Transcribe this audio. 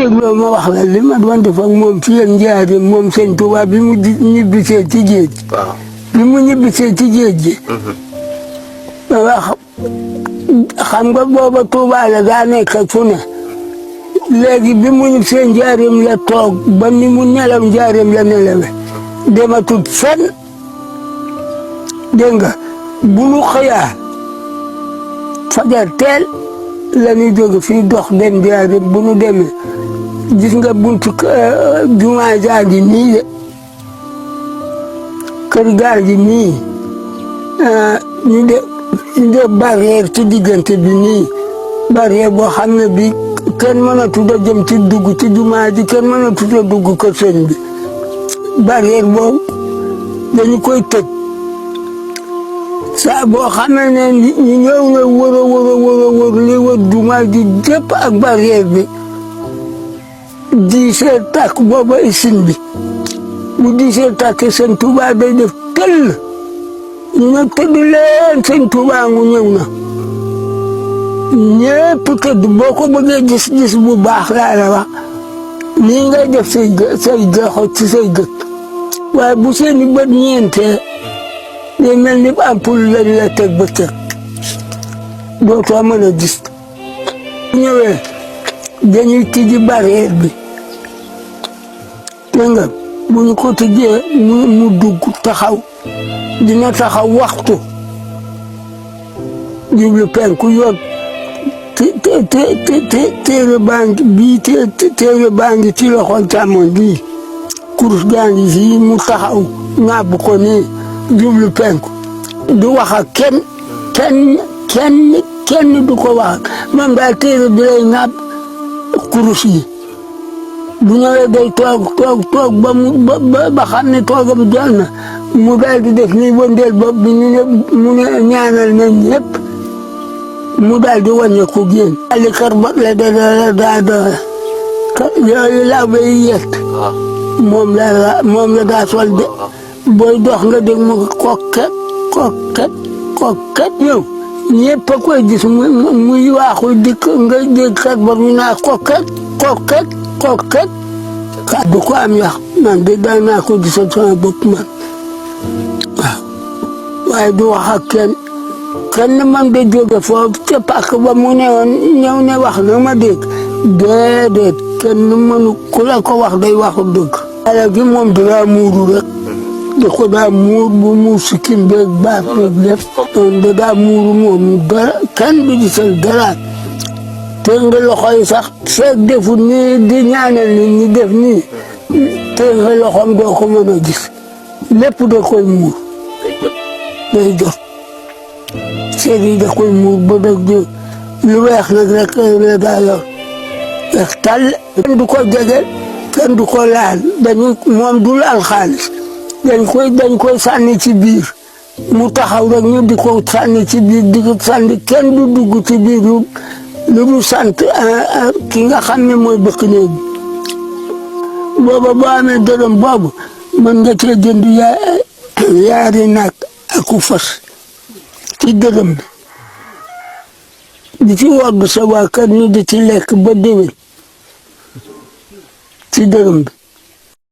dégloo ma wax la li ma doon def ak moom ci yéen njaari moom sëñ Tuubaa bi mu ñibbisee ci géej gi. waaw bi mu ñibbisee ci géej gi. wax xam nga booba Tuubaa la daa nekk fu ne. léegi bi mu ñibbisee njaareem la toog ba ni mu nelaw njaareem la nelawe dematut fenn dégg nga bu nu xëyaa fajar teel la ñuy jóge fii dox dem njaareem bu nu demee gis nga buntu jumaa jaa ngi nii de kër gaa ngi nii ñu def barrière ci diggante bi nii barrière boo xam ne bi kenn mënatut a jëm ci dugg ci jumaa ji kenn mënatut a dugg kër sëñ bi barrière boobu dañu koy tëj saa boo xamee ne ñu ñëw nga wër li wër jumaa ji jëpp ak barrière bi diisee tàkk booba isin bi bu diisee tàkk sëñ Tuubaa day def tëll ñu ne tëdd leen sëñ Tuubaa ngu ñëw na ñépp tëdd boo ko bëggee gis bu baax laa la wax nii ngay def say gëxo ci say gët waaye bu seeni bët ñeentee day mel ni ampoule lañ la teg ba teg dootoo mën a gis bu ñëwee dañuy tijji barrière bi dégg nga bu ñu ko tijjee mu dugg taxaw dina taxaw waxtu jublu penku yoon téere baa ngi ci loxol càmmoñ bii kurus gaa ngi fii mu taxaw ŋàbb ko nii jublu penku du wax ak kenn du ko wax moom daal téere bi lay ŋàbb kurus yi bu ñëwee day toog ba xam ne toogam jël na mu daal di def ni wëndeel bopp bi mu ne ñaanal nañ ñëpp mu daal di wàññeeku génn. ali kar ba la daa doxe yooyu laa bay yett moom la daa sol de booy dox nga dégg mu kokket yow ñëpp a koy gis muy waaxu dikk nga dégg kar ba mu naa kokket du ko am yax man de daan naa ko gisal sama bopp man waaw waaye du wax ak kenn man de jóge foofu ca pàkk ba mu ne woon ñëw ne wax na ma dégg déedéet kenn mënu ku la ko wax day waxu dëgg ala gi moom daa muuru rek da ko daa muur bu muur sikkim beeg baat beeg lépp da daa muuru moom dara kenn du gisal dara te nga loxo yi sax feeg deful nii di ñaanal nit ñi def nii te nga loxoom doo ko mën a gis lépp da koy muur day jot seet yi da koy muur ba dëgg lu weex nag rek la daa yor weex tàll kenn du ko jege kenn du ko laal moom du laal xaalis dañ koy sànni ci biir mu taxaw rek ñu di ko sànni ci biir di ko sànni kenn du dugg ci biir lu mu sant ki nga xam ne mooy bëkk néeg booba boo amee dërëm boobu mën nga cee jënd yaari nag aku fas ci dërëm bi di ci wodd sa waa kër ñu di ci lekk ba déwén ci dërëm bi